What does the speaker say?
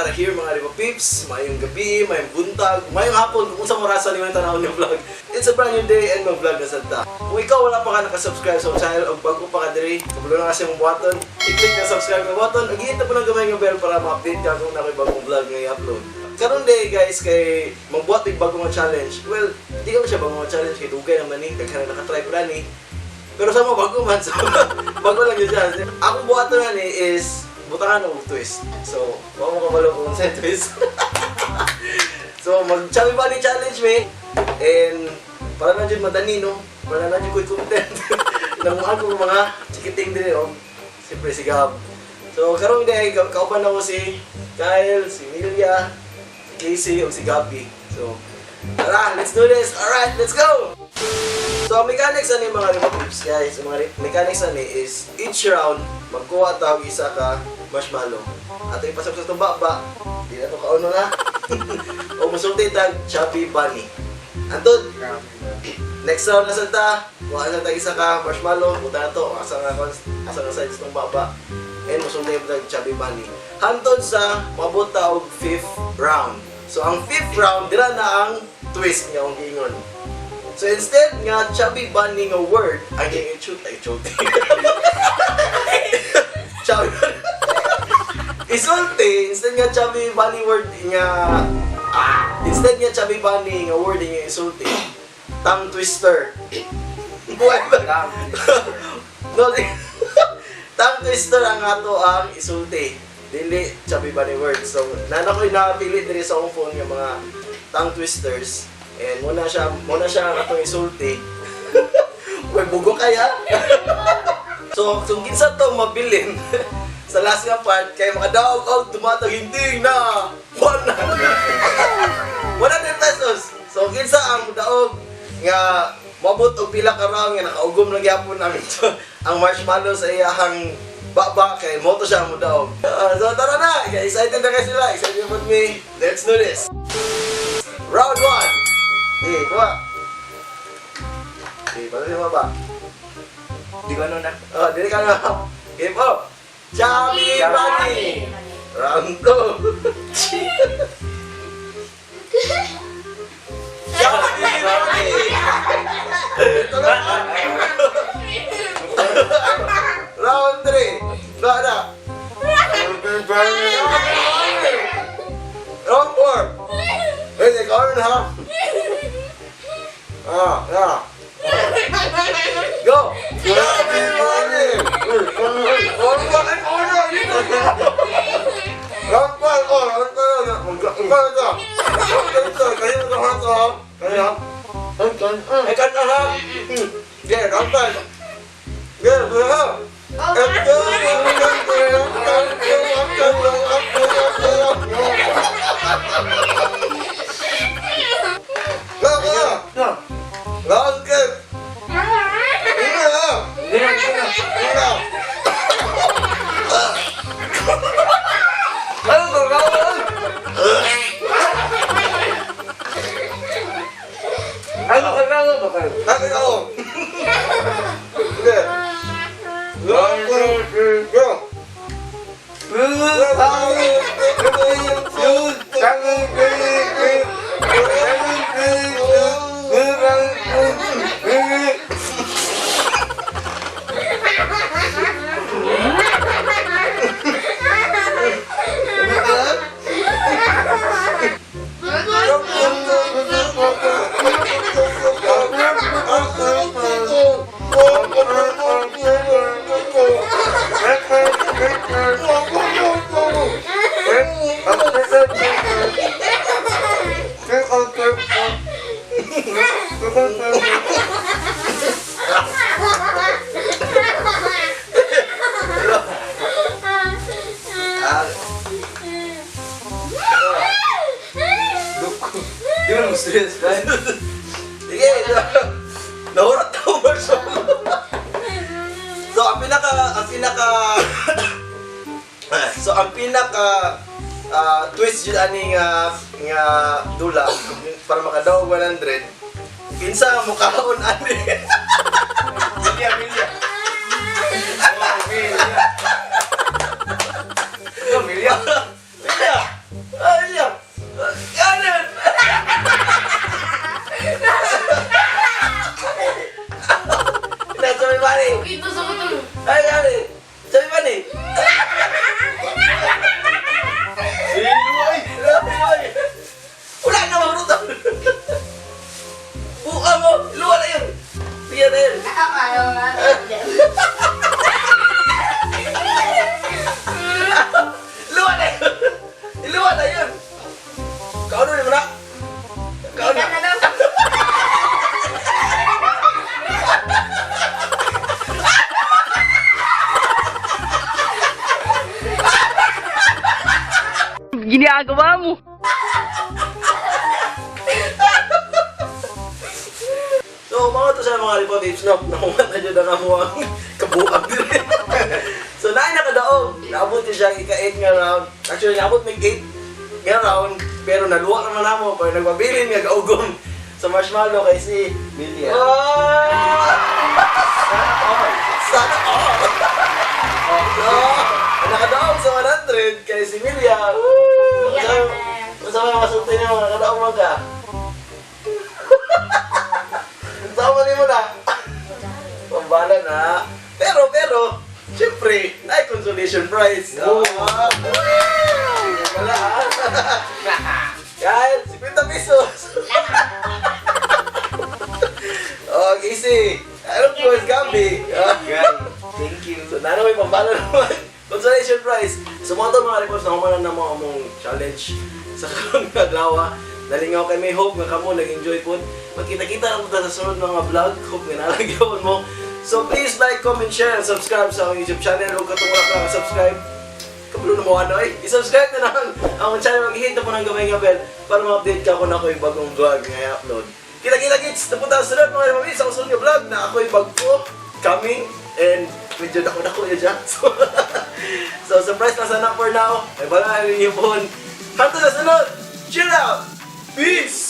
are here, mga Riva Peeps. Maayong gabi, maayong buntag, maayong hapon, kung unsa orasa nimo tan-awon yung vlog. It's a brand new day and mag-vlog na sad ta. Kung ikaw wala pa ka nakasubscribe sa channel o bago pa ka diri, kabalo na kasi mong button, i-click na subscribe na button ug i-hit na pod ang gamay nga bell para ma-update ka kung naa ko'y bagong vlog nga i-upload. Karon day, guys, kay magbuhat og bagong nga challenge. Well, di ka siya bagong nga challenge kay dugay naman ni, daghan na nakatry pa ni. Pero sa mga bago man, so bago lang yun siya. Akong buhaton na ni is butangan og twist. So, wa mo kabalo kung sa twist. So, mag Chubby Bunny challenge me. And para na dyan madani, no? Para na dyan ko'y content. Nanguha ko mga chikiting din, oh. Siyempre si Gab. So, karon day, kauban ako si Kyle, si Milia, si Casey, o si Gabby. So, tara, let's do this! Alright, let's go! So, ang mechanics ani, mga remote tips, guys, ang mga mechanics ani is each round, magkuha ta og isa ka marshmallow. Ato ipasok sa tumba ba, di na to kauno na. O musulti tag Chubby Bunny. Antod, next round na sa ta, kuha na ta isa ka marshmallow, buta na to, asa nga side sa tumba ba. And musulti tag Chubby Bunny. Hantod sa mabot ta og fifth round. So, ang fifth round, dira na ang twist nga akong giingon. So instead nga Chubby Bunny nga word, ay i-shoot, ay shoot. Chubby Bunny. Isulti, instead nga Chubby Bunny word nga instead nga Chubby Bunny nga word nga isulti, tongue twister. Buhay ba? No, tongue twister ang ato ang isulti. Dili Chubby Bunny word. So, nana ko'y napili diri sa akong phone nga mga tongue twisters. And muna siya ang atong isulti. Uy, bugo kaya. So, kung kinsa to mabilin sa last nga part, kay makadaog og tumatag-hinting na 100 100 pesos. So, kinsa ang daog nga mabot og pila ka round nga nakaugom lang gyapon ang ang marshmallow sa iyahang baba kay mo to siya mo daog. So tara na, excited na kayo sila, excited with me. Let's do this. Round 1. Eh, kuha. Eh, paano siya ba? Di ko ano na. Oh, dili ka na. Game up. Chubby Bunny. Round 2. Chubby Bunny. Ito na. Round 3. Na, na. Chubby Bunny. Round 4. Eh, ikaw na ha. Ah, yeah. Go! Chubby Bunny! Round 5, ikaw na! Round 5, oh, round 5. Ikaw na. Kaya na ka, kaya. Ikaw na ha. Yeah, round 5. Yeah, go. Go, go, go, go, go, go, go, go, go. Round kick. Yeah. Hindi na, hindi na. Yeah. Ano to? Round? Ano ka na ba kayo? Bakit ako? Sige. One, two, three, go! Ah, Di mo na stress, man. Sige, nahurat na ako. So, ang pinaka twist yun ani nga nga dula para makadaog 100, kinsa ang mukaon ani. Milya, milya. Oh, milya. Ito, milya. Milya. Sige, Ren. Luwa na yun! Iluwa na yun! Kaano ni mo na? Kaano na? Ginagawa mo. So, mga to sa mga lipa babes, no? Nakuha na dyan ang amuang kabuang din. So, naay nakadaog. Naabot niya siya ika-8 nga round. Actually, naabot may 8 nga round. Pero naluwa naman namo. Pero nagpabilin nga kaugom sa marshmallow kay si Milya. Oh! Sana all! So, ang nakadaog sa 100 kay si Milya. Woo! Unsa may masulti nimo? Nakadaog man ka? Unsa man nimo na? Pambala na. Pero, syempre, ay consolation prize. Oh. Ah, wala ah. Kahit 50 pesos. Oh, easy. Ano po, Gabi? Ah. Guys, thank you. So, nano may pambalo naman. Consolation prize. So, mga to mga reports, nakumanan na mga among challenge sa karong adlaw. Nalingaw kay may hope nga kamo nag-enjoy po. Magkita-kita lang po ta sa sunod mga vlog. Hope nga nalagyawan mo. So, please like, comment, share, and subscribe sa akong YouTube channel. Huwag katong wala ka subscribe. Kabalo na mo ano eh. I-subscribe na lang ang akong channel. Mag-hit na po ng gamay nga bell para ma-update ka kung ako'y bagong vlog nga i-upload. Kita-kita kids! Napunta sa sunod mga mami sa akong sunod nga vlog na ako'y bagko coming and medyo dako-dako yun siya. So, surprise lang sana for now. Ay, wala na rin yung phone. Hanggang sa sunod! Chill out! Peace!